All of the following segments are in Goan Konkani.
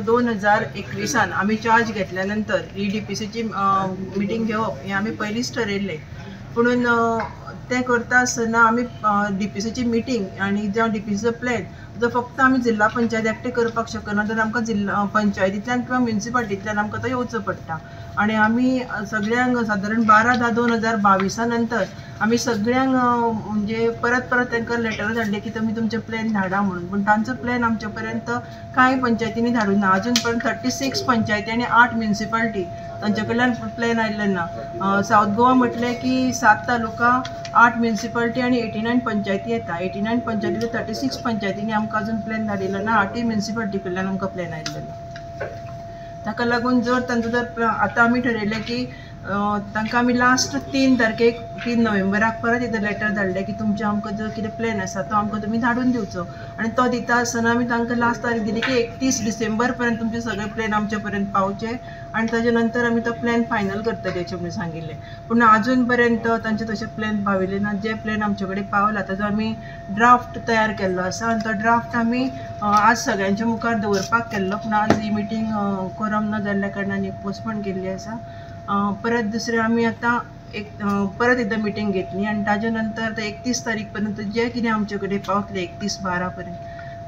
2021 आमी चार्ज घेतल्या नंतर ही डीपीसीची मिटींग घेवप हें आमी पयलींच ठरयल्लें. पुणून तें करता आसतना आमी डीपीसीची मिटींग आनी जावं डीपीसीचो प्लॅन जो फक्त आमी जिल्हा पंचायत एकटें करपाक शकना, तर आमकां जिल्हा पंचायतींतल्यान किंवा म्युनिसिपालिटींतल्यान आमकां तो येवचो पडटा. आनी आमी सगळ्यांक सादारण 12/10/2022 नंतर आमी सगळ्यांक म्हणजे परत परत तांकां लेटर धाडले की तुमी तुमचे प्लॅन धाडा म्हणून, पूण तांचो प्लॅन आमचे पर्यंत कांय पंचायतींनी धाडूंक ना. अजून पर्यंत 36 पंचायती आनी 8 म्युनिसिपालिटी तांचे कडल्यान प्लॅन आयिल्ले ना. सावथ गोवा म्हटलें की 7 तालुका, 8 म्युनिसिपालिटी आनी 89 पंचायती येता. 89 पंचायती 36 पंचायतींनी आमकां अजून प्लॅन धाडिल्लो ना, 8 म्युनिसिपालिटी कडल्यान आमकां प्लॅन आयिल्लो ना. ताका लागून जर तांचो जर आतां आमी ठरयलें की तांकां आमी लास्ट 3 तारखेक 3 नोव्हेंबराक परत एकदां लेटर धाडलें की तुमचें आमकां जो कितें प्लॅन आसा तो आमकां तुमी धाडून दिवचो, आनी तो दिता आसतना आमी तांकां लास्ट तारीख दिली की 31 डिसेंबर पर्यंत तुमचे सगळे प्लॅन आमचे पर्यंत पावचे आनी ताजे नंतर आमी तो प्लॅन फायनल करतले अशें म्हणून सांगिल्लें. पूण आजून पर्यंत तांचे तशे प्लॅन पाविल्ले ना. जे प्लॅन आमचे कडेन पावला ताजो आमी ड्राफ्ट तयार केल्लो आसा आनी तो ड्राफ्ट आमी आज सगळ्यांच्या मुखार दवरपाक केल्लो, पूण आज ही मिटींग कोरम न जाल्ल्या कारणान पोस्टपोन केल्ली आसा. परत दुसरें आमी आतां एक परत एकदां मिटींग घेतली आनी ताजे नंतर 31 तारीख पर्यंत जे कितें आमचे कडेन पावतले 31/12 पर्यंत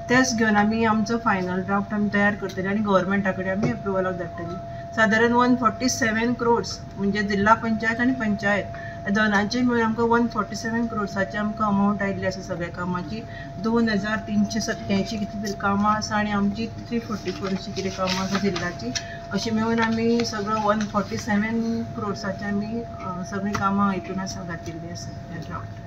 तेच घेवन आमी आमचो फायनल ड्राफ्ट आमी तयार करतले आनी गव्हर्मेंटा कडेन आमी एप्रुवलाक धाडटली. सादारण 147 क्रोर्स म्हणजे जिल्हा पंचायत आनी पंचायत दोनांचे मेळून आमकां 147 क्रोर्साची आमकां अमावंट आयिल्ली आसा सगळ्या कामाची. 2387 कितें तरी कामां आसा आनी आमची 344 अशी कितें कामां आसा जिल्ल्याची, अशें मेळून आमी सगळो 147 क्रोर्साची आमी सगळीं कामां हितून आसा घातिल्ली आसा ड्राफ्ट.